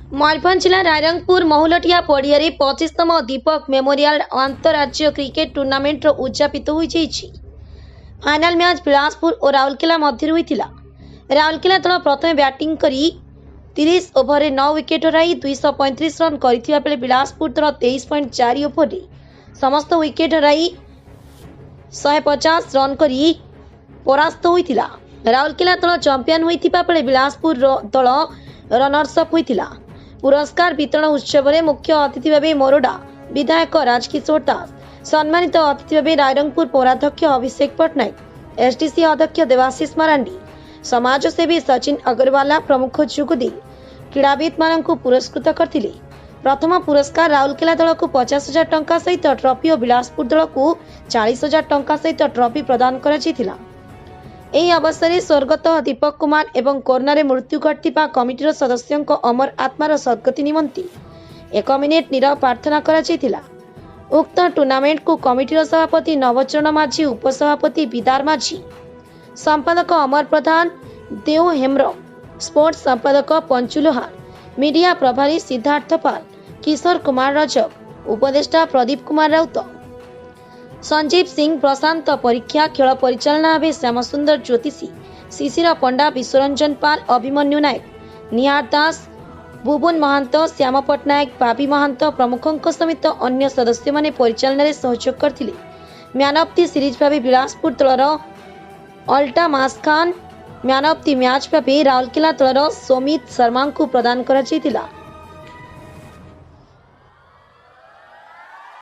ମୟୂରଭଞ୍ଜ ଜିଲ୍ଲା ରାଇରଙ୍ଗପୁର ମହୁଲଟିଆ ପଡ଼ିଆରେ 25ତମ ଦୀପକ ମେମୋରିଆଲ ଆନ୍ତଃରାଜ୍ୟ କ୍ରିକେଟ ଟୁର୍ଣ୍ଣାମେଣ୍ଟର ଉଦଯାପିତ ହୋଇଯାଇଛି। ଫାଇନାଲ ମ୍ୟାଚ୍ ବିଳାସପୁର ଓ ରାଉରକେଲା ମଧ୍ୟରେ ହୋଇଥିଲା। ରାଉରକେଲା ଦଳ ପ୍ରଥମେ ବ୍ୟାଟିଂ କରି 30 ଓଭରରେ 9 ୱିକେଟ୍ ହରାଇ 235 ରନ୍ କରିଥିବା ବେଳେ ବିଳାସପୁର ଦଳ 23.4 ଓଭରରେ ସମସ୍ତ ୱିକେଟ୍ ହରାଇ 150 ରନ୍ କରି ପରାସ୍ତ ହୋଇଥିଲା। ରାଉରକେଲା ଦଳ ଚାମ୍ପିୟନ ହୋଇଥିବା ବେଳେ ବିଳାସପୁର ଦଳ ରନର୍ସ ଅପ୍ ହୋଇଥିଲା। ପୁରସ୍କାର ବିତରଣ ଉତ୍ସବରେ ମୁଖ୍ୟ ଅତିଥି ଭାବେ ମୋରଡ଼ା ବିଧାୟକ ରାଜକିଶୋର ଦାସ, ସମ୍ମାନିତ ଅତିଥି ଭାବେ ରାଇରଙ୍ଗପୁର ପୌରାଧ୍ୟକ୍ଷ ଅଭିଷେକ ପଟ୍ଟନାୟକ, ଏସ୍ଡିସି ଅଧ୍ୟକ୍ଷ ଦେବାଶିଷ ମାରାଣ୍ଡି, ସମାଜସେବୀ ସଚିନ ଅଗରୱାଲା ପ୍ରମୁଖ ଯୋଗଦେଇ କ୍ରୀଡ଼ାବିତ୍ମାନଙ୍କୁ ପୁରସ୍କୃତ କରିଥିଲେ। ପ୍ରଥମ ପୁରସ୍କାର ରାଉରକେଲା ଦଳକୁ 50,000 ଟଙ୍କା ସହିତ ଟ୍ରଫି ଓ ବିଳାସପୁର ଦଳକୁ 40,000 ଟଙ୍କା ସହିତ ଟ୍ରଫି ପ୍ରଦାନ କରାଯାଇଥିଲା। ଏହି ଅବସରରେ ସ୍ୱର୍ଗତଃ ଦୀପକ କୁମାର ଏବଂ କରୋନାରେ ମୃତ୍ୟୁ ଘଟିଥିବା କମିଟିର ସଦସ୍ୟଙ୍କ ଅମର ଆତ୍ମାର ସଦ୍ଗତି ନିମନ୍ତେ ଏକ ମିନିଟ୍ ନୀରବ ପ୍ରାର୍ଥନା କରାଯାଇଥିଲା। ଉକ୍ତ ଟୁର୍ଣ୍ଣାମେଣ୍ଟକୁ କମିଟିର ସଭାପତି ନବଚରଣ ମାଝୀ, ଉପସଭାପତି ବିଦାର ମାଝୀ, ସମ୍ପାଦକ ଅମର ପ୍ରଧାନ, ଦେଓ ହେମ୍ବ୍ରମ, ସ୍ପୋର୍ଟସ ସମ୍ପାଦକ ପଞ୍ଚୁ ଲୋହାର, ମିଡିଆ ପ୍ରଭାରୀ ସିଦ୍ଧାର୍ଥ ପାଲ, କିଶୋର କୁମାର ରଜକ, ଉପଦେଷ୍ଟା ପ୍ରଦୀପ କୁମାର ରାଉତ, ସଞ୍ଜୀବ ସିଂ, ପ୍ରଶାନ୍ତ ପରୀକ୍ଷା, ଖେଳ ପରିଚାଳନା ଭାବେ ଶ୍ୟାମସୁନ୍ଦର ଜ୍ୟୋତିଷୀ, ଶିଶିର ପଣ୍ଡା, ବିଶ୍ୱରଞ୍ଜନ ପାଲ, ଅଭିମନ୍ୟୁ ନାୟକ, ନିହାର ଦାସ, ବୁବୁନ ମହାନ୍ତ, ଶ୍ୟାମ ପଟ୍ଟନାୟକ, ବାବି ମହାନ୍ତ ପ୍ରମୁଖଙ୍କ ସମେତ ଅନ୍ୟ ସଦସ୍ୟମାନେ ପରିଚାଳନାରେ ସହଯୋଗ କରିଥିଲେ। ମ୍ୟାନ୍ ଅଫ୍ the series ଭାବେ ବିଳାସପୁର ଦଳର Altamas Khan, man of the match ଭାବେ ରାଉରକେଲା ଦଳର ସୋମିତ ଶର୍ମାଙ୍କୁ ପ୍ରଦାନ କରାଯାଇଥିଲା।